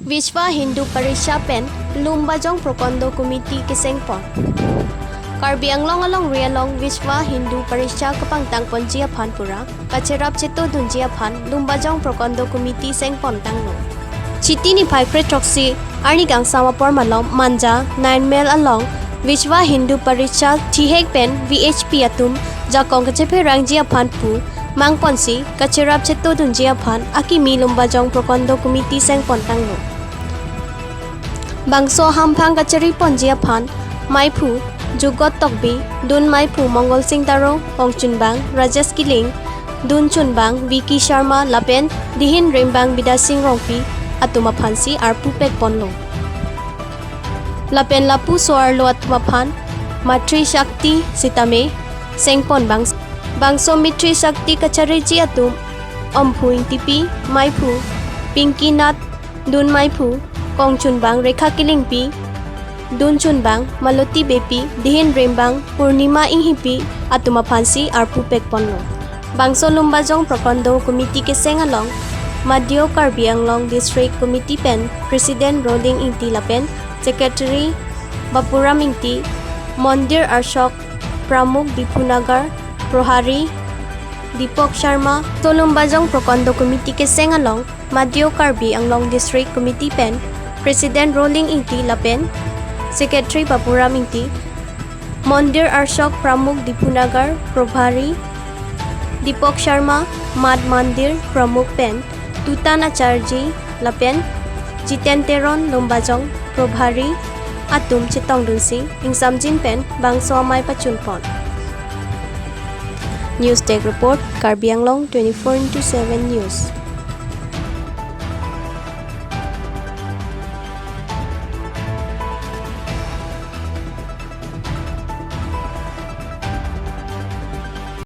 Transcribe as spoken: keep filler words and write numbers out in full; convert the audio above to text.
Vishwa Hindu Parishad pen Lumbajong Prakhanda Committee kesengpon. Karbi Anglong alongri along Vishwa Hindu Parishad kepangtangponji aphan pura kacherap chetodunji aphan Lumbajong Prakhanda Committee sengpon tanglo. Chiti niphai kre throksi arni kangsam apor malom Manja nine mile along Vishwa Hindu Parishad thihek pen V H P atum jakong kachepherangji aphan pu mangponsi kacherap chetodunji aphan akimi Lumbajong Prakhanda Committee sengpon tanglo. Bangso hamphang kachariponji aphan maiphu Jugot Tokbi, dun maiphu Mongol Sing Taro, kongchunbang Rajesh Killing, dun chunbang Vicky Sharma lapen dihin rimbang Bidya Sing Rongpi atum aphansi arpu pekponlo. Lapen lapuso arlo atum aphan Matri Shakti sitame sengpon bang. Bangso Matri Shakti kachariji atum Omphu Ingtipi, maiphu Pinky Nath, dun maiphu kongchunbang Rekha Killingpi, dun chunbang Maloti Beypi, dihin rimbang Purnima Inghipi atum aphansi arpu pekponlo. Bangso Lumbajong Prakhanda Committee keseng along Madhya Karbi Anglong District Committee pen President Roling Ingti lapen Secretary Bapuram Ingti, Mondir Archok Pramukh Diphunagar Prohari Deepak Sharma, so Lumbajong Prakhanda Committee keseng along Madhya Karbi Anglong District Committee pen President Roling Ingti lapen Secretary Bapuram Ingti, Mondir Archok Pramukh Diphunagar Prohari Deepak Sharma, Mat Mandir Pramukh pen Tutan Acharjee lapen Jiten Teron Lumbajong Prohari atum chetongdunsi ingsamjin pen bangso amei pachunpon. News Desk Report, Karbi Anglong twenty-four into seven News.